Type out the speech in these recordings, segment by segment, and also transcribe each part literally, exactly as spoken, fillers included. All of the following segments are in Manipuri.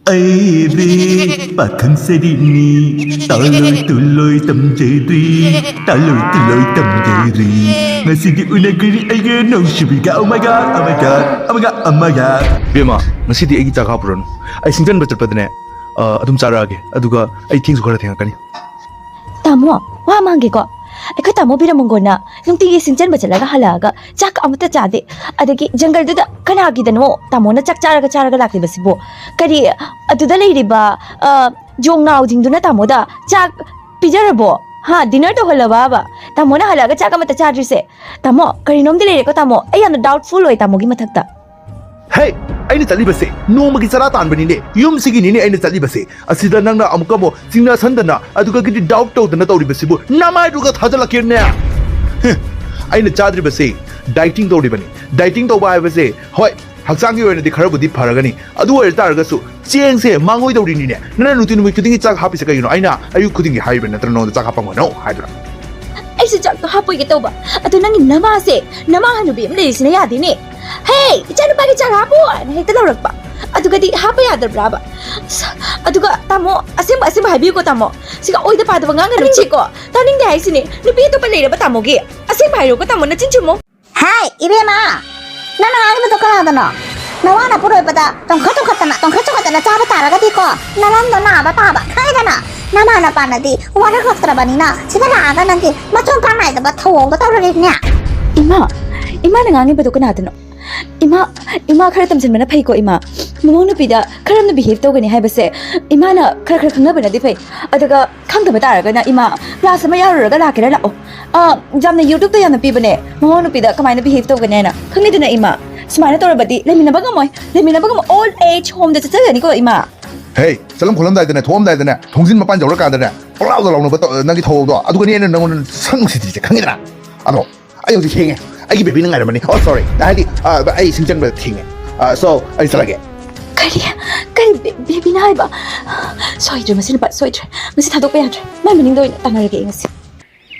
ꯑꯩꯗꯤ ꯄꯥꯈꯪ ꯁꯔꯤꯅꯤ, ꯇꯥꯂꯣꯏ ꯇꯨꯂꯣꯏ ꯇꯝꯖꯔꯤ, ꯇꯥꯂꯣꯏ ꯇꯨꯂꯣꯏ ꯇꯝꯖꯔꯤ꯫ ꯉꯁꯤꯗꯤ ꯎꯅꯒ꯭ꯔꯤ ꯑꯩꯒ ꯅꯨꯡꯁꯤꯕꯤꯒ꯫ Oh my God, oh my God, oh my God, oh my God. ꯕꯦꯝꯃ, ꯉꯁꯤꯗꯤ ꯑꯩꯒꯤ ꯆꯥꯛ ꯍꯥꯞꯄꯨꯔꯅꯨ꯫ ꯑꯩ ꯁꯤꯡꯆꯟꯕ ꯆꯠꯄꯗꯅꯦ, ꯑ, ꯑꯗꯨꯝ ꯆꯥꯔꯛꯑꯒꯦ꯫ ꯑꯗꯨꯒ ꯑꯩ ꯊꯦꯡꯁꯨ ꯈꯔ ꯊꯦꯡꯉꯛꯀꯅꯤ꯫ ꯇꯥꯃꯣ, ꯋꯥ ꯑꯃ ꯍꯪꯒꯦꯀꯣ꯫ ꯑꯩꯈꯣꯏ ꯇꯥꯃꯣ ꯕꯤꯔꯃꯪꯒꯣꯟꯅ ꯅꯨꯡꯇꯤꯒꯤ ꯁꯤꯡꯆꯟꯕ ꯆꯠꯂꯒ ꯍꯜꯂꯛꯑꯒ ꯆꯥꯛ ꯑꯃꯠꯇ ꯆꯥꯗꯦ꯫ ꯑꯗꯒꯤ ꯖꯪꯒꯜꯗꯨꯗ ꯀꯅꯥꯒꯤꯗꯅꯣ ꯇꯥꯃꯣꯅ ꯆꯥꯛ ꯆꯥꯔꯒ ꯆꯥꯔꯒ ꯂꯥꯛꯂꯤꯕꯁꯤꯕꯨ? ꯀꯔꯤ ꯑꯗꯨꯗ ꯂꯩꯔꯤꯕ, ꯑ, ꯌꯣꯡꯅꯥꯎꯁꯤꯡꯗꯨꯅ ꯇꯥꯃꯣꯗ ꯆꯥꯛ ꯄꯤꯖꯔꯕꯣ? ꯍꯥ, dinner ꯇꯧꯍꯜꯂꯕꯕ? ꯇꯥꯃꯣꯅ ꯍꯜꯂꯛꯑꯒ ꯆꯥꯛ ꯑꯃꯠꯇ ꯆꯥꯗ꯭ꯔꯤꯁꯦ꯫ ꯇꯥꯃꯣ, ꯀꯔꯤꯅꯣꯝꯗꯤ ꯂꯩꯔꯦꯀꯣ ꯇꯥꯃꯣ꯫ ꯑꯩ ꯌꯥꯝꯅ doubtful ꯑꯣꯏ ꯇꯥꯃꯣꯒꯤ ꯃꯊꯛꯇ꯫ ꯍꯦ! ꯑꯩꯅ ꯆꯠꯂꯤꯕꯁꯦ ꯅꯣꯡꯃꯒꯤ ꯆꯔꯥ ꯇꯥꯟꯕꯅꯤꯅꯦ, ꯌꯨꯝꯁꯤꯒꯤꯅꯤꯅꯦ ꯑꯩꯅ ꯆꯠꯂꯤꯕꯁꯦ꯫ ꯑꯁꯤꯗ ꯅꯪꯅ ꯑꯃꯨꯛꯀ ꯑꯃꯨꯛ ꯆꯤꯡꯅꯁꯟꯗꯅ, ꯑꯗꯨꯒ ꯒꯤꯗꯤ doubt ꯇꯧꯗꯅ ꯇꯧꯔꯤꯕꯁꯤꯕꯨ ꯅꯃꯥꯏꯗꯨꯒ ꯊꯥꯖꯤꯜꯂꯛꯀꯦꯅꯦ꯫ ꯍꯦ! ꯑꯩꯅ ꯆꯥꯗ꯭ꯔꯤꯕꯁꯦ dieting ꯇꯧꯔꯤꯕꯅꯤ꯫ Dieting ꯇꯧꯕ ꯍꯥꯏꯕꯁꯦ, ꯍꯣꯏ, ꯍꯛꯆꯥꯡꯒꯤ ꯑꯣꯏꯅꯗꯤ ꯈꯔꯕꯨꯗꯤ ꯐꯔꯒꯅꯤ, ꯑꯗꯨ ꯑꯣꯏꯔ ꯇꯥꯔꯒꯁꯨ ꯆꯦꯡꯁꯦ ꯃꯥꯡꯉꯣꯏꯗꯧꯔꯤꯅꯤꯅꯦ꯫ ꯅꯪꯅ ꯅꯨꯡꯇꯤ ꯅꯨꯃꯤꯠ ꯈꯨꯗꯤꯡꯒꯤ ꯆꯥꯛ ꯍꯥꯞꯄꯤꯁꯦ ꯀꯩꯒꯤꯅꯣ? ꯑꯩꯅ ꯑꯌꯨꯛ ꯈꯨꯗꯤꯡꯒꯤ ꯍꯥꯏꯔꯤꯕ ꯅꯠꯇ꯭ꯔ ꯅꯉꯣꯟꯗ ꯆꯥꯛ ꯍꯥꯞꯄꯝꯒꯅꯣ ꯍꯥꯏꯗꯨꯅ? ꯑꯩꯁꯨ ꯆꯥꯛꯇꯣ ꯍꯥꯞꯄꯣꯏꯒꯦ ꯇꯧꯕ, ꯑꯗꯣ ꯅꯪꯒꯤ ꯅꯃꯥꯁꯦ, ꯅꯃꯥ ꯍꯅꯨꯕꯤ ꯑꯃ ꯂꯩꯔꯤꯁꯤꯅ ꯌꯥꯗꯦꯅꯦ꯫ "ꯍꯦ, ꯏꯆꯥꯅꯨꯄꯥꯒꯤ ꯆꯥꯛ ꯍꯥꯞꯄꯨ" ꯍꯥꯏꯅ ꯍꯦꯛꯇ ꯂꯧꯔꯛꯄ꯫ ꯑꯗꯨꯒꯗꯤ ꯍꯥꯞꯄ ꯌꯥꯗꯕ꯭ꯔꯥꯕ? ꯑꯁ, ꯑꯗꯨꯒ ꯇꯥꯃꯣ, ꯑꯁꯦꯡꯕ ꯑꯁꯦꯡꯕ ꯍꯥꯏꯕꯤꯌꯨꯀꯣ ꯇꯥꯃꯣ꯫ ꯁꯤꯒ ꯑꯣꯏꯗ ꯄꯥꯗꯕ ꯉꯥꯡꯒꯅꯨ, ꯆꯦꯀꯣ꯫ ꯇꯥꯅꯤꯡꯗꯦ ꯍꯥꯏꯁꯤꯅꯦ꯫ ꯅꯨꯄꯤ ꯑꯇꯣꯞꯄ ꯂꯩꯔꯕ ꯇꯥꯃꯣꯒꯤ? ꯑꯁꯦꯡꯕ ꯍꯥꯏꯔꯣꯀꯣ ꯇꯥꯃꯣ, ꯅꯆꯤꯟ ꯆꯨꯝꯃꯣ꯫ ꯍꯥꯏ, ꯏꯕꯦꯝꯃ! ꯅꯪꯅ ꯉꯥꯡꯉꯤꯕꯗꯣ ꯀꯅꯥꯗꯅꯣ? ꯅꯋꯥ ꯅꯄꯨꯔꯣꯏꯕꯗ ꯇꯣꯡꯈꯠ ꯇꯣꯡꯈꯠꯇꯅ, ꯇꯣꯡꯈꯠ ꯇꯣꯡꯈꯠꯇꯅ ꯆꯥꯕ ꯇꯥꯔꯒꯗꯤꯀꯣ, ꯅꯔꯝꯗꯣ ꯅꯥꯕ ꯇꯥꯕ, ꯈꯪꯉꯦꯗꯅ? ꯅꯃꯥ ꯅꯄꯥꯅꯗꯤ ꯋꯥꯔꯛꯂꯛꯇ꯭ꯔꯕꯅꯤꯅ, ꯁꯤꯗ ꯂꯥꯛꯑꯒ ꯅꯪꯒꯤ ꯃꯆꯣꯡ ꯄꯥꯛ ꯅꯥꯏꯗꯕ ꯊꯧꯑꯣꯡꯗꯣ ꯇꯧꯔꯔꯤꯕꯅꯦ꯫ ꯏꯃꯥ, ꯏꯃꯥꯅ ꯉꯥꯡꯉꯤꯕꯗꯣ ꯀꯅꯥꯗꯅꯣ? ꯏꯃꯥ, ꯏꯃꯥ ꯈꯔ ꯇꯝꯁꯤꯟꯕꯅ ꯐꯩꯀꯣ, ꯏꯃꯥ꯫ ꯃꯃꯧ ꯅꯨꯄꯤꯗ ꯈꯔ ꯌꯥꯝꯅ behave ꯇꯧꯒꯅꯤ ꯍꯥꯏꯕꯁꯦ ꯏꯃꯥꯅ ꯈꯔ ꯈꯔ ꯈꯪꯅꯕꯅꯗꯤ ꯐꯩ꯫ ꯑꯗꯨꯒ ꯈꯪꯗꯕ ꯇꯥꯔꯒꯅ, ꯏꯃꯥ, class ꯑꯃ ꯌꯥꯎꯔꯨꯔꯒ ꯂꯥꯛꯀꯦꯔꯥ ꯂꯥꯛꯑꯣ꯫ ꯑ, ꯌꯥꯝꯅ YouTube-ꯇ ꯌꯥꯝꯅ ꯄꯤꯕꯅꯦ, ꯃꯃꯧ ꯅꯨꯄꯤꯗ ꯀꯃꯥꯏꯅ behave ꯇꯧꯒꯅꯤ ꯍꯥꯏꯅ꯫ ꯈꯪꯉꯤꯗꯅ, ꯏꯃꯥ? ꯁꯨꯃꯥꯏꯅ ꯇꯧꯔꯕꯗꯤ ꯂꯩꯃꯤꯟꯅꯕ ꯉꯝꯃꯣꯏ, ꯂꯩꯃꯤꯟꯅꯕ ꯉꯝꯃꯣꯏ, old age home-ꯗ ꯆꯠꯆꯒꯅꯤꯀꯣ, ꯏꯃꯥ꯫ ꯍꯦ, ꯆꯠꯂꯝ ꯈꯣꯠꯂꯝꯗꯥꯏꯗꯅꯦ, ꯊꯣꯛꯑꯝꯗꯥꯏꯗꯅꯦ, ꯊꯣꯡꯖꯤꯟ ꯃꯄꯥꯟ ꯌꯧꯔꯀꯥꯟꯗꯅꯦ, ꯄꯪꯂꯥꯎꯗ ꯂꯥꯎꯅꯕ ꯇꯧ-, ꯅꯪꯒꯤ ꯊꯧꯑꯣꯡꯗꯣ, ꯑꯗꯨꯒꯅꯤ ꯑꯩꯅ ꯅꯪꯉꯣꯟꯗ ꯁꯛ ꯅꯨꯡꯁꯤꯗ꯭ꯔꯤꯁꯦ, ꯈꯪꯉꯤꯗꯅ? ꯑꯗꯣ ꯑꯩ ꯍꯧꯖꯤꯛ ꯊꯦꯡꯉꯦ, ꯑꯩꯒꯤ baby-ꯅ ꯉꯥꯏꯔꯝꯃꯅꯤ꯫ Oh, sorry, ꯍꯥꯏꯗꯤ, ꯑ, ꯑꯩ ꯁꯤꯡꯆꯟꯕ ꯊꯦꯡꯉꯦ꯫ ꯑ, so, ꯑꯩ ꯆꯠꯂꯒꯦ꯫ ꯀꯔꯤ? ꯀꯔꯤ ꯕꯦ-, baby-ꯅ ꯍꯥꯏꯕ? ꯁꯣꯏꯗ꯭ꯔꯦ, ꯃꯁꯤ ꯅꯨꯄꯥ ꯁꯣꯏꯗ꯭ꯔꯦ꯫ ꯃꯁꯤ ꯊꯥꯗꯣꯛꯄ ꯌꯥꯗ꯭ꯔꯦ꯫ ꯃꯥꯏ ꯃꯅꯤꯡꯗ ꯑꯣꯏꯅ ꯇꯥꯟꯅꯔꯒꯦ ꯑꯩ ꯉꯁꯤ꯫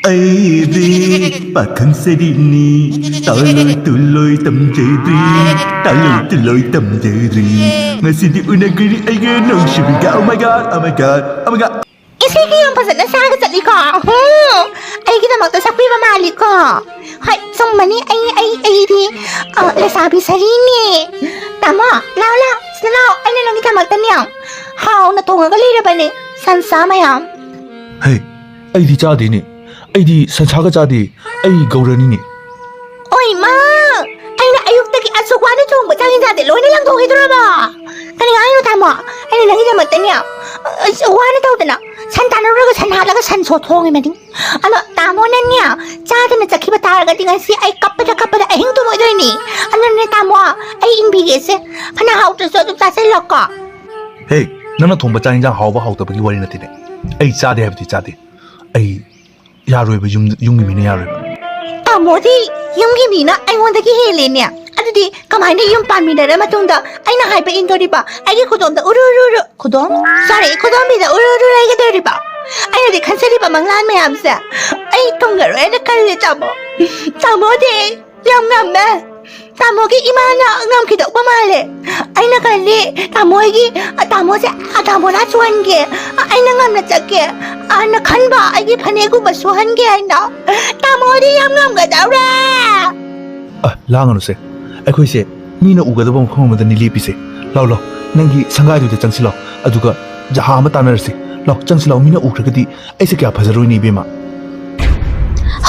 ꯑꯩꯗꯤ ꯄꯥꯈꯪ ꯁꯔꯤꯅꯤ, ꯇꯥꯂꯣꯏ ꯇꯨꯂꯣꯏ ꯇꯝꯖꯔꯤ, ꯇꯥꯂꯣꯏ ꯇꯨꯂꯣꯏ ꯇꯝꯖꯔꯤ꯫ ꯉꯁꯤꯗꯤ ꯎꯅꯒ꯭ꯔꯤ ꯑꯩꯒ ꯅꯨꯡꯁꯤꯕꯤꯒ꯫ Oh my God, oh my God, oh my God. ꯏꯁꯩꯒ ꯌꯥꯝ ꯐꯖꯅ ꯁꯛꯑꯒ ꯆꯠꯂꯤꯀꯣ꯫ ꯎꯝ, ꯑꯩꯒꯤꯗꯃꯛꯇ ꯁꯛꯄꯤꯕ ꯃꯥꯜꯂꯤꯀꯣ꯫ ꯍꯣꯏ, ꯆꯨꯝꯕꯅꯤ꯫ ꯑꯩ, ꯑꯩ, ꯑꯩꯗꯤ, ꯑ, ꯂꯩꯁꯥꯕꯤ ꯁꯔꯤꯅꯦ꯫ ꯇꯥꯃꯣ, ꯂꯥꯎ, ꯂꯥꯎ, ꯁꯤꯗ ꯂꯥꯎ꯫ ꯑꯩꯅ ꯅꯪꯒꯤꯗꯃꯛꯇꯅꯦ ꯍꯥꯎꯅ ꯊꯣꯡꯉꯒ ꯂꯩꯔꯕꯅꯦ, ꯁꯟꯁꯥ ꯃꯌꯥꯝ꯫ ꯍꯦ, ꯑꯩꯗꯤ ꯆꯥꯗꯦꯅꯦ꯫ ꯑꯩꯗꯤ ꯁꯟꯁꯥꯒ ꯆꯥꯗꯦ꯫ ꯑꯩ ꯒꯧꯔꯅꯤꯅꯦ꯫ ꯑꯣꯏꯃꯥ! ꯑꯩꯅ ꯑꯌꯨꯛꯇꯒꯤ ꯑꯁꯨꯛ ꯋꯥꯅ ꯊꯣꯡꯕ ꯆꯥꯛ ꯏꯟꯖꯥꯡꯁꯦ ꯂꯣꯏꯅ ꯂꯪꯊꯣꯛꯈꯤꯗꯣꯔꯕꯣ? ꯀꯔꯤ ꯍꯥꯏꯅꯣ, ꯇꯥꯃꯣ? ꯑꯩꯅ ꯅꯪꯒꯤꯗꯃꯛꯇꯅꯦ, ꯑꯁ, ꯋꯥꯅ ꯇꯧꯗꯅ ꯁꯟ ꯇꯥꯟꯅꯔꯨꯔꯒ ꯁꯟ ꯍꯥꯠꯂꯒ ꯁꯟ ꯁꯣ ꯊꯣꯡꯉꯤꯕꯅꯤ꯫ ꯑꯗꯣ ꯇꯥꯃꯣꯅꯅꯦ ꯆꯥꯗꯅ ꯆꯠꯈꯤꯕ ꯇꯥꯔꯒꯗꯤ ꯉꯁꯤ ꯑꯩ ꯀꯞꯄꯗ ꯀꯞꯄꯗ ꯑꯍꯤꯡ ꯇꯨꯝꯃꯣꯏꯗꯣꯏꯅꯤ꯫ ꯑꯗꯨꯅꯅꯦ, ꯇꯥꯃꯣ, ꯑꯩ ꯏꯟꯕꯤꯒꯦꯁꯦ꯫ ꯐꯅ ꯍꯥꯎꯇ꯭ꯔꯁꯨ ꯑꯗꯨꯝ ꯆꯥꯁꯤꯜꯂꯣꯀꯣ꯫ ꯍꯦ, ꯅꯪꯅ ꯊꯣꯡꯕ ꯆꯥꯛ ꯏꯟꯖꯥꯡ ꯍꯥꯎꯕ ꯍꯥꯎꯇꯕꯒꯤ ꯋꯥꯔꯤ ꯅꯠꯇꯦꯅꯦ꯫ ꯑꯩ ꯆꯥꯗꯦ ꯍꯥꯏꯕꯗꯤ ꯆꯥꯗꯦ꯫ ꯑꯩ ꯌꯥꯔꯣꯏꯕ, ꯌꯨꯝ, ꯌꯨꯝꯒꯤ ꯃꯤꯅ ꯌꯥꯔꯣꯏꯕ꯫ ꯇꯥꯃꯣꯗꯤ ꯌꯨꯝꯒꯤ ꯃꯤꯅ ꯑꯩꯉꯣꯟꯗꯒꯤ ꯍꯦꯜꯂꯦꯅꯦ꯫ ꯑꯗꯨꯗꯤ ꯀꯃꯥꯏꯅ ꯌꯨꯝ ꯄꯥꯟꯃꯤꯟꯅꯔ ꯃꯇꯨꯡꯗ ꯑꯩꯅ ꯍꯥꯏꯕ ꯏꯟꯗꯣꯔꯤꯕ? ꯑꯩꯒꯤ ꯈꯨꯗꯣꯝꯗ ꯎꯔꯨ ꯎꯔꯨ ꯎꯔꯨ꯫ ꯈꯨꯗꯣꯝ? ꯁꯣꯔꯤ, ꯈꯨꯗꯣꯝꯕꯤꯗ ꯎꯔꯨ ꯎꯔꯨ ꯂꯩꯒꯗꯣꯔꯤꯕ? ꯑꯩꯅꯗꯤ ꯈꯟꯖꯔꯤꯕ ꯃꯪꯂꯥꯟ ꯃꯌꯥꯝꯁꯦ ꯑꯩ ꯊꯨꯡꯉꯔꯣꯏꯅ ꯈꯜꯂꯦ, ꯇꯥꯃꯣ꯫ ꯇꯥꯃꯣꯗꯤ ꯌꯥꯝ ꯉꯝꯃꯦ꯫ ꯇꯥꯃꯣꯒꯤ ꯏꯃꯥꯅ ꯉꯝꯈꯤꯗꯧꯕ ꯃꯥꯜꯂꯦ꯫ ꯑꯩꯅ ꯈꯜꯂꯤ, ꯇꯥꯃꯣ ꯍꯣꯏꯒꯤ, ꯇꯥꯃꯣꯁꯦ, ꯇꯥꯃꯣꯅ ꯁꯨꯍꯟꯒꯦ꯫ ꯑꯩꯅ ꯉꯝꯅ ꯆꯠꯀꯦ꯫ ꯑꯅ ꯈꯟꯕ ꯑꯩꯒꯤ ꯐꯅꯦꯛꯀꯨꯝꯕ ꯁꯨꯍꯟꯒꯦ ꯍꯥꯏꯅ꯫ ꯇꯥꯃꯣꯗꯤ ꯌꯥꯝ ꯉꯝꯒꯗꯧꯔꯦ꯫ ꯑ, ꯂꯥꯡꯒꯅꯨꯁꯦ꯫ ꯑꯩꯈꯣꯏꯁꯦ ꯃꯤꯅ ꯎꯒꯗꯕ ꯃꯐꯝ ꯑꯃꯗꯅꯤ ꯂꯦꯞꯄꯤꯁꯦ꯫ ꯂꯥꯎ, ꯂꯥꯎ, ꯅꯪꯒꯤ ꯁꯪꯒꯥꯏꯗꯨꯗ ꯆꯪꯁꯤꯜꯂꯣ꯫ ꯑꯗꯨꯒ ꯖꯍꯥ ꯑꯃ ꯇꯥꯟꯅꯔꯁꯤ꯫ ꯂꯥꯎ, ꯆꯪꯁꯤꯜꯂꯣ, ꯃꯤꯅ ꯎꯈ꯭ꯔꯒꯗꯤ ꯑꯩꯁꯦ ꯀꯌꯥ ꯐꯖꯔꯣꯏꯅꯦ, ꯏꯕꯦꯝꯃ꯫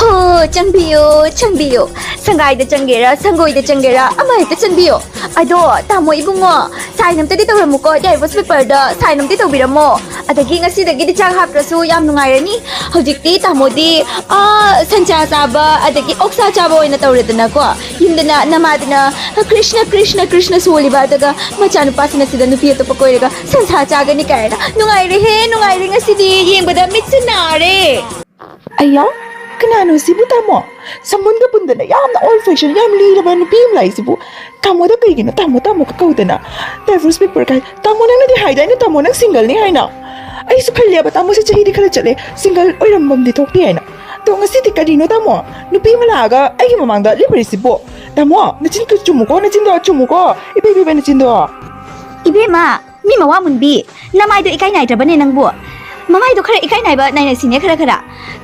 ꯍꯣ, ꯆꯪꯕꯤꯌꯨ, ꯆꯪꯕꯤꯌꯨ꯫ ꯁꯪꯒꯥꯏꯗ ꯆꯪꯒꯦꯔꯥ, ꯁꯪꯒꯣꯏꯗ ꯆꯪꯒꯦꯔꯥ, ꯑꯃ ꯍꯦꯛꯇ ꯆꯪꯕꯤꯌꯨ꯫ ꯑꯗꯣ, ꯇꯥꯃꯣ ꯏꯕꯨꯡꯉꯣ, sign ꯑꯝꯇꯗꯤ ꯇꯧꯔꯝꯃꯨꯀꯣ, divorce paperꯗ sign ꯑꯝꯇꯗꯤ ꯇꯧꯕꯤꯔꯝꯃꯣ꯫ ꯑꯗꯒꯤ ꯉꯁꯤꯗꯒꯤꯗꯤ ꯆꯥꯛ ꯍꯥꯞꯇ꯭ꯔꯁꯨ ꯌꯥꯝ ꯅꯨꯡꯉꯥꯏꯔꯅꯤ꯫ ꯍꯧꯖꯤꯛꯇꯤ ꯇꯥꯃꯣꯗꯤ, ꯑꯥ, ꯁꯟꯁꯥ ꯆꯥꯕ, ꯑꯗꯒꯤ ꯑꯣꯛꯁꯥ ꯆꯥꯕ ꯑꯣꯏꯅ ꯇꯧꯔꯦꯗꯅꯀꯣ꯫ ꯌꯨꯝꯗꯅ ꯅꯃꯥꯗꯅ ꯀ꯭ꯔꯤꯁꯅ, ꯀ꯭ꯔꯤꯁꯅ, ꯀ꯭ꯔꯤꯁꯅ ꯁꯣꯜꯂꯤꯕ, ꯑꯗꯨꯒ ꯃꯆꯥꯅꯨꯄꯥꯁꯤꯅ ꯁꯤꯗ ꯅꯨꯄꯤ ꯑꯇꯣꯞꯄ ꯀꯣꯏꯔꯒ ꯁꯟꯁꯥ ꯆꯥꯒꯅꯤ ꯀꯥꯏꯅ꯫ ꯅꯨꯡꯉꯥꯏꯔꯦꯍꯦ, ꯅꯨꯡꯉꯥꯏꯔꯦ ꯉꯁꯤꯗꯤ꯫ ꯌꯦꯡꯕꯗ ꯃꯤꯠꯁꯦ ꯅꯥꯔꯦ꯫ ꯑꯌꯥ, ꯀꯅꯥꯅꯣ ꯁꯤꯕꯨ ꯇꯥꯃꯣ? ꯁꯝꯕꯨꯟꯒ ꯄꯨꯟꯗꯅ ꯌꯥꯝꯅ old fashion, ꯌꯥꯝ ꯂꯤꯔꯕ ꯅꯨꯄꯤ ꯑꯃ ꯂꯥꯛꯏꯁꯤꯕꯨ꯫ ꯇꯥꯃꯣꯗ ꯀꯩꯒꯤꯅꯣ ꯇꯥꯃꯣ, ꯇꯥꯃꯣ ꯀꯧꯗꯅ? Divorce paper ꯀꯥꯏ? ꯇꯥꯃꯣ, ꯅꯪꯅꯗꯤ ꯍꯥꯏꯗꯥꯏꯅꯦ ꯇꯥꯃꯣ ꯅꯪ singleꯅꯤ ꯍꯥꯏꯅ? ꯑꯩꯁꯨ ꯈꯜꯂꯦꯕ ꯇꯥꯃꯣꯁꯦ ꯆꯍꯤꯗꯤ ꯈꯔ ꯆꯠꯂꯦ, single ꯑꯣꯏꯔꯝꯕꯝꯗꯤ ꯊꯣꯛꯇꯦ ꯍꯥꯏꯅ꯫ ꯑꯗꯣ ꯉꯁꯤꯗꯤ ꯀꯔꯤꯅꯣ ꯇꯥꯃꯣ? ꯅꯨꯄꯤ ꯑꯃ ꯂꯥꯛꯑꯒ ꯑꯩꯒꯤ ꯃꯃꯥꯡꯗ ꯂꯦꯞꯄꯔꯤꯁꯤꯕꯣ? ꯇꯥꯃꯣ, ꯅꯆꯤꯟ ꯆꯨꯝꯃꯨꯀꯣ, ꯅꯆꯤꯟꯗꯣ ꯆꯨꯝꯃꯨꯀꯣ, ꯏꯕꯦ, ꯏꯕꯦ, ꯅꯆꯤꯟꯗꯣ꯫ ꯏꯕꯦꯝꯃ, ꯃꯤ ꯃꯋꯥ ꯃꯨꯟꯕꯤ, ꯅꯃꯥꯏꯗꯣ ꯏꯀꯥꯏ ꯅꯥꯏꯗ꯭ꯔꯕꯅꯦ ꯅꯪꯕꯨ? ꯃꯃꯥꯏꯗꯣ ꯈꯔ ꯏꯀꯥꯏ ꯅꯥꯏꯕ ꯅꯥꯏꯅꯁꯤꯅꯦ ꯈꯔ ꯈꯔ꯫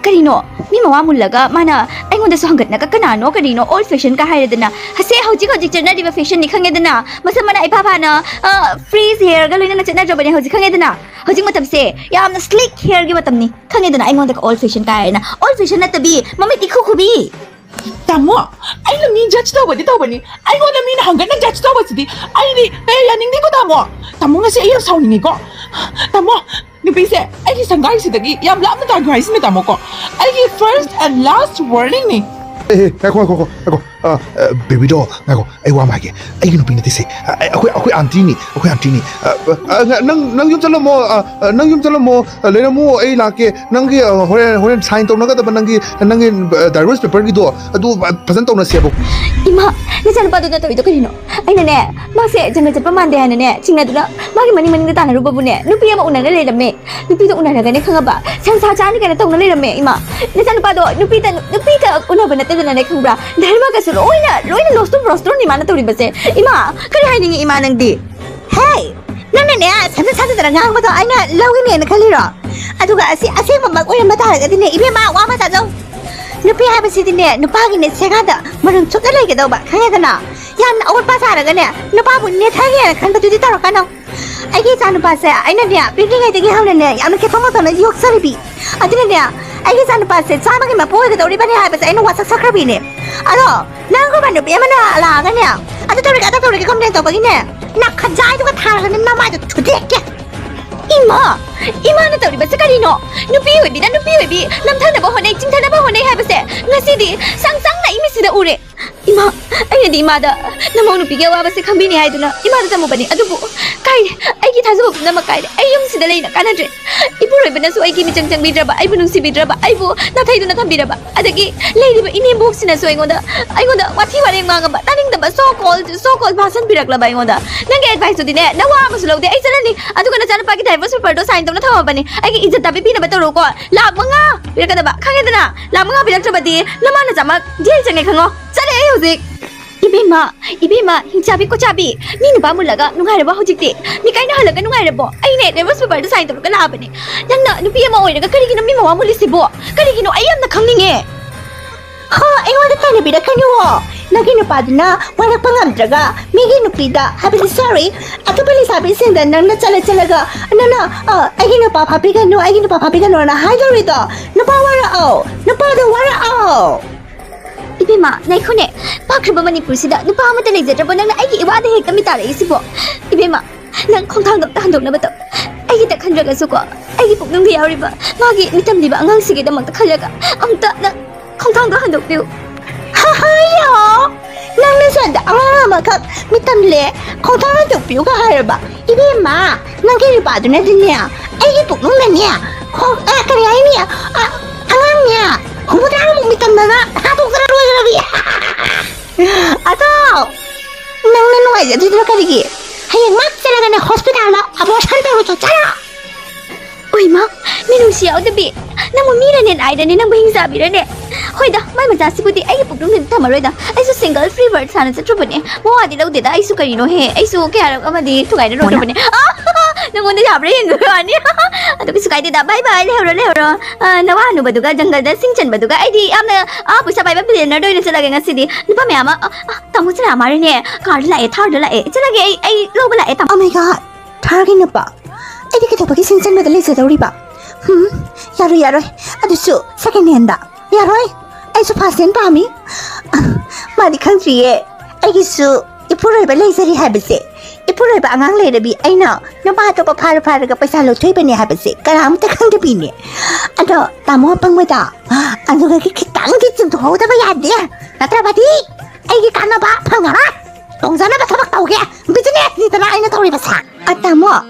ꯀꯔꯤꯅꯣ? ꯃꯤ ꯃꯋꯥ ꯃꯨꯜꯂꯒ ꯃꯥꯅ ꯑꯩꯉꯣꯟꯗꯁꯨ ꯍꯪꯒꯠꯅꯒ ꯀꯅꯥꯅꯣ ꯀꯔꯤꯅꯣ old fashion ꯀ ꯍꯥꯏꯔꯗꯅ, ꯍꯁꯦ ꯍꯧꯖꯤꯛ ꯍꯧꯖꯤꯛ ꯆꯠꯅꯔꯤꯕ fashion ꯅꯤ ꯈꯪꯉꯦꯗꯅ, ꯃꯁꯝ ꯃꯅꯥ ꯏꯐꯥ ꯐꯥꯅ, ꯑ, freeze hair ꯒ ꯂꯣꯏꯅꯅ ꯆꯠꯅꯗ꯭ꯔꯕꯅꯦ ꯍꯧꯖꯤꯛ ꯈꯪꯉꯦꯗꯅ, ꯍꯧꯖꯤꯛ ꯃꯇꯝꯁꯦ ꯌꯥꯝꯅ sleek hair ꯒꯤ ꯃꯇꯝꯅꯤ ꯈꯪꯉꯦꯗꯅ, ꯑꯩꯉꯣꯟꯗꯒ old fashion ꯀ ꯍꯥꯏꯔꯗꯅ, old fashion ꯅꯠꯇꯕꯤ ꯃꯃꯤꯠ ꯏꯈꯨ ꯈꯨꯕꯤ꯫ ꯇꯥꯃꯣ, ꯑꯩꯅ ꯃꯤ judge ꯇꯧꯕꯗꯤ ꯇꯧꯕꯅꯤ, ꯑꯩꯉꯣꯟꯗ ꯃꯤꯅ ꯍꯪꯒꯠꯅ judge ꯇꯧꯕꯁꯤꯗꯤ ꯑꯩꯗꯤ ꯀꯌꯥ ꯌꯥꯅꯤꯡꯗꯦꯀꯣ ꯇꯥꯃꯣ꯫ ꯇꯥꯃꯣ, ꯉꯁꯤ ꯑꯩ ꯌꯥꯝ ꯁꯥꯎꯅꯤꯡꯉꯤꯀꯣ꯫ ꯇꯥꯃꯣ, ꯅꯨꯄꯤꯁꯦ ꯑꯩꯒꯤ ꯁꯪꯒꯥꯏꯁꯤꯗꯒꯤ ꯌꯥꯝ ꯂꯥꯞꯅ ꯇꯥꯈꯤꯌꯣ ꯍꯥꯏꯁꯤꯅꯤ ꯇꯥꯃꯣ ꯀꯣ꯫ ꯑꯩꯒꯤ first and last warning ꯅꯤ꯫ ꯑꯦ, ꯑꯦ, ꯉꯥꯏꯈꯣ, ꯉꯥꯏꯈꯣ, ꯉꯥꯏꯈꯣ, ꯉꯥꯏꯈꯣ꯫ ꯑ, ꯑ, baby doll, ꯉꯥꯏꯈꯣ, ꯑꯩ ꯋꯥ ꯑꯃ ꯍꯥꯏꯒꯦ꯫ ꯑꯩꯒꯤ ꯅꯨꯄꯤ ꯅꯠꯇꯦꯁꯦ꯫ ꯑ, ꯑ, ꯑꯩꯈꯣꯏ, ꯑꯩꯈꯣꯏ aunty ꯅꯤ, ꯑꯩꯈꯣꯏ aunty ꯅꯤ꯫ ꯑ, ꯑ, ꯑ, ꯅꯪ, ꯅꯪ ꯌꯨꯝ ꯆꯠꯂꯝꯃꯣ, ꯑ, ꯑ, ꯅꯪ ꯌꯨꯝ ꯆꯠꯂꯝꯃꯣ, ꯑ, ꯂꯩꯔꯝꯃꯣ, ꯑꯩ ꯂꯥꯛꯀꯦ꯫ ꯅꯪꯒꯤ, ꯑ, ꯍꯣꯔꯦꯟ, ꯍꯣꯔꯦꯟ sign ꯇꯧꯅꯒꯗꯕ ꯅꯪꯒꯤ, ꯅꯪꯒꯤ, ꯑ, divorce paper ꯒꯤꯗꯣ, ꯑꯗꯨ, ꯑ, ꯐꯖꯅ ꯇꯧꯅꯁꯦꯕ꯫ ꯏꯃꯥ, ꯅꯆꯥꯅꯨꯄꯥꯗꯨꯅ ꯇꯧꯔꯤꯗꯣ ꯀꯔꯤꯅꯣ? ꯑꯩꯅꯅꯦ, ꯃꯥꯁꯦ ꯖꯪꯒꯜ ꯆꯠꯄ ꯃꯥꯟꯗꯦ ꯍꯥꯏꯅꯅꯦ, ꯆꯤꯡꯅꯗꯨꯅ ꯃꯥꯒꯤ ꯃꯅꯤꯡ ꯃꯅꯤꯡꯗ ꯇꯥꯟꯅꯔꯨꯕꯕꯨꯅꯦ, ꯅꯨꯄꯤ ꯑꯃ ꯎꯅꯔ ꯂꯩꯔꯝꯃꯦ꯫ ꯅꯨꯄꯤꯗꯣ ꯎꯅꯔꯒꯅꯦ ꯈꯪꯉꯕ, ꯁꯪꯁꯥ ꯆꯥꯅꯤ ꯀꯥꯏꯅ ꯇꯧꯅ ꯂꯩꯔꯝꯃꯦ ꯏꯃꯥ꯫ ꯅꯆꯥꯅꯨꯄꯥꯗꯣ ꯅꯨꯄꯤꯗ, ꯅꯨꯄꯤꯒ ꯎꯅꯕ ꯅꯠꯇꯗꯅꯅꯦ ꯈꯪꯕ꯭ꯔꯥ, ꯙꯔꯃꯒꯁꯨ ꯂꯣꯏꯅ, ꯂꯣꯏꯅ lost of roster ꯅꯤ ꯃꯥꯅ ꯇꯧꯔꯤꯕꯁꯦ꯫ ꯏꯃꯥ, ꯀꯔꯤ ꯍꯥꯏꯅꯤꯡꯉꯤ ꯏꯃꯥ ꯅꯪꯗꯤ? ꯍꯦ! ꯅꯪꯅꯅꯦ ꯁꯦꯝꯖ ꯁꯥꯖꯗꯅ ꯉꯥꯡꯕꯗꯣ ꯑꯩꯅ ꯂꯧꯏꯅꯦꯅ ꯈꯜꯂꯤꯔꯣ? ꯑꯗꯨꯒ ꯑꯁꯤ ꯑꯁꯦꯡꯕꯃꯛ ꯑꯣꯏꯔꯝꯕ ꯇꯥꯔꯒꯗꯤꯅꯦ ꯏꯕꯦꯝꯃ, ꯋꯥ ꯑꯃ ꯇꯥꯖꯧ꯫ ꯅꯨꯄꯤ ꯍꯥꯏꯕꯁꯤꯗꯤꯅꯦ ꯅꯨꯄꯥꯒꯤꯅꯦ ꯁꯦꯒꯥꯗ ꯃꯔꯨꯝ ꯆꯨꯞꯅ ꯂꯩꯒꯗꯧꯕ, ꯈꯪꯉꯦꯗꯅ? ꯌꯥꯝꯅ ꯑꯑꯣꯠꯄ ꯁꯥꯔꯒꯅꯦ ꯅꯨꯄꯥꯕꯨ ꯅꯦꯠꯊꯒꯦꯅ ꯈꯟꯕꯗꯨꯗꯤ ꯇꯧꯔꯛꯀꯅꯨ꯫ ꯑꯩꯒꯤ ꯏꯆꯥꯅꯨꯄꯥꯁꯦ ꯑꯩꯅꯅꯦ ꯄꯤꯛꯂꯤꯉꯩꯗꯒꯤ ꯍꯧꯅꯅꯦ ꯌꯥꯝꯅ ꯈꯦꯐꯝ ꯃꯇꯝꯗ ꯌꯣꯛꯆꯔꯤꯕꯤ꯫ ꯑꯗꯨꯅꯅꯦ ꯑꯩꯒꯤ ꯏꯆꯥꯅꯨꯄꯥꯁꯦ ꯆꯥꯝꯃꯒꯤ ꯃꯄꯨ ꯑꯣꯏꯒꯗꯧꯔꯤꯕꯅꯦ ꯍꯥꯏꯕꯁꯦ ꯑꯩꯅ ꯋꯥꯁꯛ ꯁꯛꯈ꯭ꯔꯕꯤꯅꯦ꯫ ꯑꯗꯣ ꯅꯪꯒꯨꯝꯕ ꯅꯨꯄꯤ ꯑꯃꯅ ꯂꯥꯛꯑꯒꯅꯦ ꯑꯗꯨ ꯇꯧꯔꯒꯦ ꯑꯗꯥ ꯇꯧꯔꯒꯦ complain ꯇꯧꯕꯒꯤꯅꯦ, ꯅꯈꯖꯥꯏꯗꯨꯒ ꯊꯥꯔꯒꯅꯦ ꯅꯃꯥꯏꯗꯣ ꯊꯨꯗꯦꯛꯀꯦ꯫ ꯏꯃꯥ! ꯏꯃꯥꯅ ꯇꯧꯔꯤꯕꯁꯦ ꯀꯔꯤꯅꯣ? ꯅꯨꯄꯤ ꯑꯣꯏꯕꯤꯅ ꯅꯨꯄꯤ ꯑꯣꯏꯕꯤ ꯅꯝꯊꯅꯕ ꯍꯣꯠꯅꯩ, ꯆꯤꯡꯊꯅꯕ ꯍꯣꯠꯅꯩ ꯍꯥꯏꯕꯁꯦ ꯉꯁꯤꯗꯤ ꯁꯪ ꯁꯪꯅ ꯏꯃꯤꯠꯁꯤꯗ ꯎꯔꯦ꯫ ꯏꯃꯥ, ꯑꯩꯅꯗꯤ ꯏꯃꯥꯗ ꯅꯃꯧ ꯅꯨꯄꯤꯒꯤ ꯑꯋꯥꯕꯁꯦ ꯈꯪꯕꯤꯅꯤ ꯍꯥꯏꯗꯨꯅ ꯏꯃꯥꯗ ꯇꯝꯃꯨꯕꯅꯤ꯫ ꯑꯗꯨꯕꯨ ꯀꯥꯏꯔꯦ, ꯑꯩꯒꯤ ꯊꯥꯖꯕ ꯄꯨꯝꯅꯃꯛ ꯀꯥꯏꯔꯦ꯫ ꯑꯩ ꯌꯨꯝꯁꯤꯗ ꯂꯩꯅ ꯀꯥꯟꯅꯗ꯭ꯔꯦ꯫ ꯏꯄꯨꯔꯣꯏꯕꯅꯁꯨ ꯑꯩꯒꯤ ꯃꯤꯆꯪ ꯆꯪꯕꯤꯗ꯭ꯔꯕ, ꯑꯩꯕꯨ ꯅꯨꯡꯁꯤꯕꯤꯗ꯭ꯔꯕ, ꯑꯩꯕꯨ ꯅꯥꯊꯩꯗꯨꯅ ꯊꯝꯕꯤꯔꯕ, ꯑꯗꯒꯤ ꯂꯩꯔꯤꯕ ꯏꯅꯦꯝꯕꯣꯛꯁꯤꯅꯁꯨ ꯑꯩꯉꯣꯟꯗ, ꯑꯩꯉꯣꯟꯗ ꯋꯥꯊꯤ ꯋꯥꯔꯦꯡ ꯉꯥꯡꯉꯕ, ꯇꯥꯅꯤꯡꯗꯕ so called, so called ꯚꯥꯁꯟ ꯄꯤꯔꯛꯂꯕ ꯑꯩꯉꯣꯟꯗ꯫ ꯅꯪꯒꯤ adviceꯇꯨꯗꯤꯅꯦ, ꯅꯋꯥ ꯑꯃꯁꯨ ꯂꯧꯗꯦ꯫ ꯑꯩ ꯆꯠꯂꯅꯤ꯫ ꯑꯗꯨꯒ ꯅꯆꯥꯅꯨꯄꯥꯒꯤ divorce paperꯗꯣ sign ꯇꯧꯅ ꯊꯝꯃꯕꯅꯤ꯫ ꯑꯩꯒꯤ ꯏꯖꯠ ꯇꯥꯕꯤ ꯄꯤꯅꯕ ꯇꯧꯔꯣꯀꯣ꯫ ꯂꯥꯛ ꯃꯉꯥ ꯄꯤꯔꯛꯀꯗꯕ, ꯈꯪꯉꯦꯗꯅ? ꯂꯥꯛ ꯃꯉꯥ ꯄꯤꯔꯛꯇ꯭ꯔꯕꯗꯤ ꯅꯃꯥ ꯅꯆꯥꯃꯛ jail ꯆꯪꯉꯦ ꯈꯪꯉꯣ꯫ ꯆꯠꯂꯦ ꯑꯩ ꯍꯧꯖꯤꯛ꯫ ꯏꯕꯦꯝꯃ, ꯏꯕꯦꯝꯃ, ꯍꯤꯡꯆꯥꯕꯤ ꯀꯣꯆꯥꯕꯤ, ꯃꯤ ꯅꯨꯄꯥ ꯃꯨꯜꯂꯒ ꯅꯨꯡꯉꯥꯏꯔꯕꯣ ꯍꯧꯖꯤꯛꯇꯤ? ꯃꯤ ꯀꯥꯏꯅꯍꯜꯂꯒ ꯅꯨꯡꯉꯥꯏꯔꯕꯣ? ꯑꯩꯅꯦ divorce paperꯗ sign ꯇꯧꯔꯒ ꯂꯥꯛꯑꯕꯅꯦ꯫ ꯅꯪꯅ ꯅꯨꯄꯤ ꯑꯃ ꯑꯣꯏꯔꯒ ꯀꯔꯤꯒꯤꯅꯣ ꯃꯤ ꯃꯋꯥ ꯃꯨꯜꯂꯤꯁꯤꯕꯣ? ꯀꯔꯤꯒꯤꯅꯣ? ꯑꯩ ꯌꯥꯝꯅ ꯈꯪꯅꯤꯡꯉꯦ꯫ ꯍꯣ, ꯑꯩꯉꯣꯟꯗ ꯇꯥꯏꯅꯕꯤꯔꯛꯀꯅꯨꯋꯣ꯫ ꯅꯪꯒꯤ ꯅꯨꯄꯥꯗꯨꯅ ꯋꯥꯔꯛꯄ ꯉꯝꯗ꯭ꯔꯒ ꯃꯤꯒꯤ ꯅꯨꯄꯤꯗ, ꯍꯥꯏꯕꯗꯤ, sorry, ꯑꯇꯣꯞꯄ ꯂꯩꯁꯥꯕꯤꯁꯤꯡꯗ ꯅꯪꯅ ꯆꯠꯂ ꯆꯠꯂꯒ ꯅꯪꯅ, ꯑ, "ꯑꯩꯒꯤ ꯅꯨꯄꯥ ꯐꯥꯕꯤꯒꯅꯨ, ꯑꯩꯒꯤ ꯅꯨꯄꯥ ꯐꯥꯕꯤꯒꯅꯨꯅ" ꯍꯥꯏꯗꯧꯔꯤꯗꯣ? ꯅꯨꯄꯥ ꯋꯥꯔꯛꯑꯣ, ꯅꯨꯄꯥꯗꯣ ꯋꯥꯔꯛꯑꯣ꯫ ꯏꯕꯦꯝꯃ, ꯉꯥꯏꯈꯣꯅꯦ꯫ ꯄꯥꯛꯈ꯭ꯔꯕ ꯃꯅꯤꯄꯨꯔꯁꯤꯗ ꯅꯨꯄꯥ ꯑꯃꯠꯇ ꯂꯩꯖꯗ꯭ꯔꯕꯣ? ꯅꯪꯅ ꯑꯩꯒꯤ ꯏꯋꯥꯗ ꯍꯦꯛꯇ ꯃꯤ ꯇꯥꯔꯛꯏꯁꯤꯕꯣ? ꯏꯕꯦꯝꯃ, ꯅꯪ ꯈꯣꯡꯊꯥꯡꯗꯣ ꯑꯝꯇ ꯍꯟꯗꯣꯛꯅꯕ ꯇꯧ꯫ ꯑꯩꯒꯤꯗ ꯈꯟꯗ꯭ꯔꯒꯁꯨꯀꯣ, ꯑꯩꯒꯤ ꯄꯨꯛꯅꯨꯡꯗ ꯌꯥꯎꯔꯤꯕ ꯃꯥꯒꯤ ꯃꯤꯇꯝꯂꯤꯕ ꯑꯉꯥꯡꯁꯤꯒꯤꯗꯃꯛꯇ ꯈꯜꯂꯒ ꯑꯃꯨꯛꯇ ꯅꯪ ꯈꯣꯡꯊꯥꯡꯗꯣ ꯍꯟꯗꯣꯛꯄꯤꯌꯨ꯫ ꯍꯥꯍꯥꯌꯣ! ꯅꯪꯅ ꯁꯣꯝꯗ ꯑꯉꯥꯡ ꯑꯃꯈꯛ ꯃꯤꯇꯝꯂꯦ, ꯈꯣꯡꯊꯥꯡ ꯍꯟꯗꯣꯛꯄꯤꯌꯨꯒ ꯍꯥꯏꯔꯕ? ꯏꯕꯦꯝꯃ, ꯅꯪꯒꯤ ꯅꯨꯄꯥꯗꯨꯅꯗꯤꯅꯦ, ꯑꯩꯒꯤ ꯄꯨꯛꯅꯨꯡꯗꯅꯦ, ꯈꯣꯡ-, ꯑ, ꯀꯔꯤ ꯍꯥꯏꯅꯤ? ꯑ, ꯑꯉꯥꯡꯅꯦ, ꯍꯨꯝꯐꯨꯇꯔꯥꯃꯨꯛ ꯃꯤꯇꯝꯗꯅ ꯍꯥꯠꯇꯣꯛꯇꯅ ꯂꯣꯏꯈ꯭ꯔꯕꯤ꯫ ꯑꯗꯣ, ꯅꯪꯅ ꯅꯨꯡꯉꯥꯏꯖꯗ꯭ꯔꯤꯗꯨꯅ ꯀꯔꯤꯒꯤ? ꯍꯌꯦꯡ ꯃꯛ ꯆꯠꯂꯒꯅꯦ hospitalꯗ abortion ꯇꯧꯔꯨꯆꯣ, ꯆꯠꯂꯣ! ꯑꯣꯏꯃ, ꯃꯤꯅꯨꯡꯁꯤ ꯌꯥꯎꯗꯕꯤ, ꯅꯪꯕꯨ ꯃꯤꯔꯅꯦ ꯅꯥꯏꯔꯅꯦ, ꯅꯪꯕꯨ ꯍꯤꯡꯆꯥꯕꯤꯔꯅꯦ? ꯍꯣꯏꯗ, ꯃꯥꯏ ꯃꯆꯥꯁꯤꯕꯨꯗꯤ ꯑꯩꯒꯤ ꯄꯨꯛꯅꯨꯡꯗꯗꯤ ꯊꯝꯃꯔꯣꯏꯗ꯫ ꯑꯩꯁꯨ single free bird ꯁꯥꯅ ꯆꯠꯇ꯭ꯔꯨꯕꯅꯦ꯫ ꯃꯋꯥꯗꯤ ꯂꯧꯗꯦꯗ, ꯑꯩꯁꯨ ꯀꯔꯤꯅꯣꯍꯦ, ꯑꯩꯁꯨ ꯀꯌꯥꯔꯛ ꯑꯃꯗꯤ ꯊꯨꯒꯥꯏꯅꯔꯨꯔꯕꯅꯦ꯫ ꯑꯥ, ꯅꯪꯉꯣꯟꯗ ꯌꯥꯕ꯭ꯔꯥ ꯌꯦꯡꯕꯒꯤ ꯋꯥꯅꯤ꯫ ꯑꯗꯨ ꯀꯩꯁꯨ ꯀꯥꯏꯗꯦꯗ, bye bye, ꯂꯩꯍꯧꯔꯣ, ꯂꯩꯍꯧꯔꯣ꯫ ꯑꯥ, ꯅꯋꯥ ꯍꯅꯨꯕꯗꯨꯒ ꯖꯪꯒꯜꯗ ꯁꯤꯡ ꯆꯟꯕꯗꯨꯒ ꯑꯩꯗꯤ ꯌꯥꯝꯅ, ꯑꯥ, ꯄꯩꯁꯥ ꯄꯥꯏꯕ billionaireꯗ ꯑꯣꯏꯅ ꯆꯠꯂꯒꯦ ꯉꯁꯤꯗꯤ꯫ ꯅꯨꯄꯥ ꯃꯌꯥꯝ ꯑꯃ, ꯑꯥ, ꯑꯥ, ꯇꯥꯃꯣ ꯆꯅꯥ ꯃꯥꯔꯤꯅꯦ, carꯗ ꯂꯥꯛꯑꯦ, Tharꯗ ꯂꯥꯛꯑꯦ꯫ ꯆꯠꯂꯒꯦ ꯑꯩ, ꯑꯩ ꯂꯧꯕ ꯂꯥꯛꯑꯦ, ꯇꯥꯃꯣ꯫ Oh my God, Tharꯒꯤ ꯅꯨꯄꯥ? ꯑꯩꯗꯤ ꯀꯩꯗꯧꯕꯒꯤ ꯁꯤꯡ ꯆꯟꯕꯗ ꯂꯩꯖꯗꯧꯔꯤꯕ? ꯍꯨꯝ, ꯌꯥꯔꯣꯏ, ꯌꯥꯔꯣꯏ꯫ ꯑꯗꯨꯁꯨ second handꯗ꯫ ꯌꯥꯔꯣꯏ, ꯑꯩꯁꯨ first hand ꯄꯥꯝꯃꯤ꯫ ꯃꯥꯗꯤ ꯈꯪꯗ꯭ꯔꯤꯌꯦ, ꯑꯩꯒꯤꯁꯨ ꯏꯄꯨꯔꯣꯏꯕ ꯂꯩꯖꯔꯤ ꯍꯥꯏꯕꯁꯦ꯫ ꯏꯄꯨꯔꯣꯏꯕ ꯑꯉꯥꯡ ꯂꯩꯔꯕꯤ ꯑꯩꯅ ꯅꯨꯄꯥ ꯑꯇꯣꯞꯄ ꯐꯥꯔ ꯐꯥꯔꯒ ꯄꯩꯁꯥ ꯂꯧꯊꯣꯛꯏꯕꯅꯦ ꯍꯥꯏꯕꯁꯦ ꯀꯅꯥꯝꯇ ꯈꯪꯗꯕꯤꯅꯦ꯫ ꯑꯗꯣ ꯇꯥꯃꯣ ꯑꯄꯪꯕꯗ ꯑꯗꯨꯒꯗꯤ ꯈꯤꯇꯪꯗꯤ ꯆꯨꯝꯊꯣꯛꯍꯧꯗꯕ ꯌꯥꯗꯦ, ꯅꯠꯇ꯭ꯔꯕꯗꯤ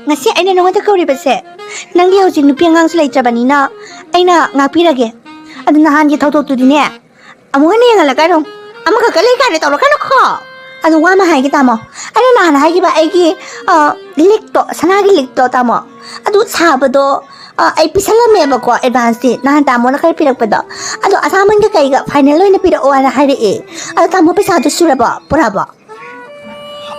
ꯉꯁꯤ ꯑꯩꯅ ꯅꯉꯣꯟꯗ ꯀꯧꯔꯤꯕꯁꯦ, ꯅꯪꯗꯤ ꯍꯧꯖꯤꯛ ꯅꯨꯄꯤ ꯑꯉꯥꯡꯁꯨ ꯂꯩꯇ꯭ꯔꯕꯅꯤꯅ ꯑꯩꯅ ꯉꯥꯛꯄꯤꯔꯒꯦ꯫ ꯑꯗꯨ ꯅꯍꯥꯟꯒꯤ ꯊꯧꯗꯣꯛꯇꯨꯗꯤꯅꯦ, ꯑꯃꯨꯛ ꯍꯟꯅ ꯌꯦꯡꯍꯜꯂꯛꯀꯅꯨ꯫ ꯑꯃꯈꯛꯀ ꯂꯩ ꯀꯥꯏꯅ ꯇꯧꯔꯛꯀꯅꯨꯀꯣ꯫ ꯑꯗꯨ ꯋꯥ ꯑꯃ ꯍꯥꯏꯒꯦ ꯇꯥꯃꯣ, ꯑꯩꯅ ꯅꯍꯥꯟ ꯍꯥꯏꯈꯤꯕ ꯑꯩꯒꯤ, ꯑ, ꯂꯤꯛꯇꯣ, ꯁꯅꯥꯒꯤ ꯂꯤꯛꯇꯣ ꯇꯥꯃꯣ, ꯑꯗꯨ ꯁꯥꯕꯗꯣ, ꯑ, ꯑꯩ ꯄꯤꯁꯜꯂꯝꯃꯦꯕꯀꯣ ꯑꯦꯗꯚꯥꯟꯁꯇꯤ꯫ ꯅꯍꯥꯟ ꯇꯥꯃꯣꯅ ꯈꯔ ꯄꯤꯔꯛꯄꯗꯣ, ꯑꯗꯣ ꯑꯁꯥꯃꯟꯒ ꯀꯩꯒ ꯐꯥꯏꯅꯦꯜ ꯑꯣꯏꯅ ꯄꯤꯔꯛꯑꯣ ꯍꯥꯏꯅ ꯍꯥꯏꯔꯛꯑꯦ꯫ ꯑꯗꯣ ꯇꯥꯃꯣ, ꯄꯩꯁꯥꯗꯨ ꯁꯨꯔꯕꯣ, ꯄꯨꯔꯛꯑꯕꯣ?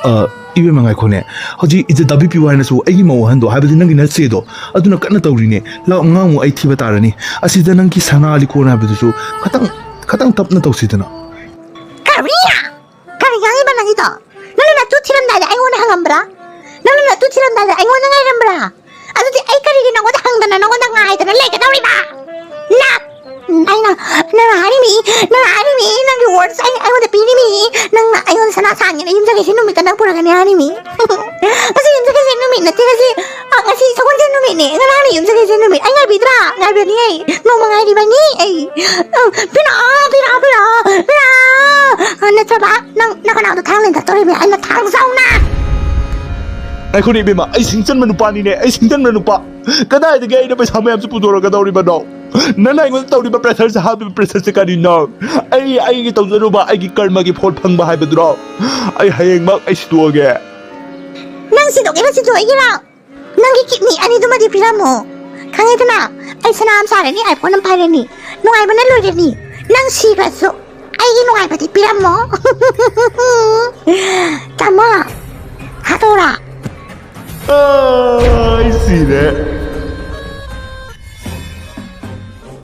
ꯑ, ꯏꯕꯦꯝꯃ, ꯉꯥꯏꯈꯣꯅꯦ꯫ ꯍꯧꯖꯤꯛ ꯏꯖꯠ ꯇꯥꯕꯤ ꯄꯤꯌꯨ ꯍꯥꯏꯅꯁꯨ ꯑꯩꯒꯤ ꯃꯧ ꯑꯍꯟꯗꯣ, ꯍꯥꯏꯕꯗꯤ ꯅꯪꯒꯤ ꯅꯆꯦꯗꯣ, ꯑꯗꯨꯅ ꯀꯟꯅ ꯇꯧꯔꯤꯅꯦ꯫ ꯂꯥꯛ ꯃꯉꯥꯃꯨꯛ ꯑꯩ ꯊꯤꯕ ꯇꯥꯔꯅꯤ꯫ ꯑꯁꯤꯗ ꯅꯪꯒꯤ ꯁꯅꯥ ꯂꯤꯛꯀꯣꯟ ꯍꯥꯏꯕꯗꯨꯁꯨ ꯈꯇꯪ, ꯈꯇꯪ ꯇꯞꯅ ꯇꯧꯁꯤꯗꯅ꯫ ꯀꯔꯤ? ꯀꯔꯤ ꯉꯥꯡꯉꯤꯕ ꯅꯪꯒꯤꯗꯣ? ꯅꯪꯅ ꯅꯇꯨ ꯊꯤꯔꯝꯗꯥꯏꯗ ꯑꯩꯉꯣꯟꯗ ꯍꯪꯉꯝꯕ꯭ꯔꯥ? ꯅꯪꯅ ꯅꯇꯨ ꯊꯤꯔꯝꯗꯥꯏꯗ ꯑꯩꯉꯣꯟꯗ ꯉꯥꯏꯔꯝꯕ꯭ꯔꯥ? ꯑꯗꯨꯗꯤ ꯑꯩ ꯀꯔꯤꯒꯤ ꯅꯉꯣꯟꯗ ꯍꯪꯗꯅ ꯅꯉꯣꯟꯗ ꯉꯥꯏꯗꯅ ꯂꯩꯒꯗꯧꯔꯤꯕ? ꯂꯥꯛ! ꯎꯝ, ꯑꯩꯅ, ꯅꯪꯅ ꯍꯥꯏꯔꯤꯃꯤ, ꯅꯪꯅ ꯍꯥꯏꯔꯤꯃꯤ, ꯅꯪꯒꯤ ꯋꯥꯔꯗꯁ ꯑꯩ, ꯑꯩꯉꯣꯟꯗ ꯄꯤꯔꯤꯃꯤ, ꯅꯪꯅ ꯑꯩꯉꯣꯟꯗ ꯁꯅꯥ ꯁꯥꯍꯟꯒꯦꯅ ꯌꯨꯝꯖꯀꯩꯁ ꯅꯨꯃꯤꯠꯇ ꯅꯪ ꯄꯨꯔꯛꯀꯅꯤ ꯍꯥꯏꯔꯤꯃꯤ꯫ ꯉꯁꯤ ꯌꯨꯝꯖꯀꯩꯁ ꯅꯨꯃꯤꯠ ꯅꯠꯇꯦ, ꯉꯁꯤ, ꯑ, ꯉꯁꯤ ꯁꯒꯣꯜꯁꯦꯟ ꯅꯨꯃꯤꯠꯅꯦ, ꯉꯔꯥꯡꯅ ꯌꯨꯝꯖꯀꯩꯁ ꯅꯨꯃꯤꯠ, ꯑꯩ ꯉꯥꯏꯕꯤꯗ꯭ꯔꯥ? ꯉꯥꯏꯕꯅꯤ ꯑꯩ, ꯅꯣꯡꯃ ꯉꯥꯏꯔꯤꯕꯅꯤ ꯑꯩ꯫ ꯑ, ꯄꯤꯔꯛꯑꯣ, ꯄꯤꯔꯛꯑꯣ, ꯄꯤꯔꯛꯑꯣ, ꯄꯤꯔꯛꯑꯣ꯫ ꯑ, ꯅꯠꯇ꯭ꯔꯕ? ꯅꯪ ꯅꯈꯅꯥꯎꯗꯣ ꯊꯥꯡ ꯂꯦꯟꯊꯠꯇꯣꯔꯤꯕꯅꯤ ꯑꯩꯅ ꯊꯥꯡ ꯆꯥꯎꯅ! ꯉꯥꯏꯈꯣꯅꯦ ꯏꯕꯦꯝꯃ, ꯑꯩ ꯁꯤꯡꯆꯟꯕ ꯅꯨꯄꯥꯅꯤꯅꯦ, ꯑꯩ ꯁꯤꯡꯆꯟꯕ ꯅꯨꯄꯥ꯫ ꯀꯗꯥꯏꯗꯒꯤ ꯑꯩꯅ ꯄꯩꯁꯥ ꯃꯌꯥꯝꯁꯦ ꯄꯨꯊꯣꯔꯛꯀꯗꯧꯔꯤꯕꯅꯣ? ꯅꯪꯅ ꯑꯩꯉꯣꯟꯗ ꯇꯧꯔꯤꯕ ꯄ꯭ꯔꯦꯁꯔꯁꯦ, ꯍꯥꯞꯄꯤꯕ ꯄ꯭ꯔꯦꯁꯔꯁꯦ ꯀꯔꯤꯅꯣ? ꯑꯩ ꯑꯩꯒꯤ ꯇꯧꯖꯔꯨꯕ ꯑꯩꯒꯤ ꯀꯔꯃꯒꯤ ꯐꯣꯜ ꯐꯪꯕ ꯍꯥꯏꯕꯗꯨꯔꯣ? ꯑꯩ ꯍꯌꯦꯡꯃꯛ ꯑꯩ ꯁꯤꯗꯣꯛꯑꯒꯦ꯫ ꯅꯪ ꯁꯤꯗꯣꯛꯀꯦꯔꯥ ꯁꯤꯗꯣꯛꯑꯣꯏꯒꯦꯔꯥ? ꯅꯪꯒꯤ ꯀꯤꯠꯅꯤ ꯑꯅꯤꯗꯨꯃꯗꯤ ꯄꯤꯔꯝꯃꯣ꯫ ꯈꯪꯉꯦꯗꯅ, ꯑꯩ ꯁꯅꯥ ꯑꯃ ꯁꯥꯔꯅꯤ, ꯑꯥꯏꯐꯣꯟ ꯑꯃ ꯄꯥꯏꯔꯅꯤ, ꯅꯨꯡꯉꯥꯏꯕꯅ ꯂꯣꯏꯔꯅꯤ꯫ ꯅꯪ ꯁꯤꯈ꯭ꯔꯁꯨ ꯑꯩꯒꯤ ꯅꯨꯡꯉꯥꯏꯕꯗꯤ ꯄꯤꯔꯝꯃꯣ꯫ ꯇꯥꯃꯣ, ꯍꯥꯠꯇꯣꯔꯥ? ꯑꯥ, ꯑꯩ ꯁꯤꯔꯦ꯫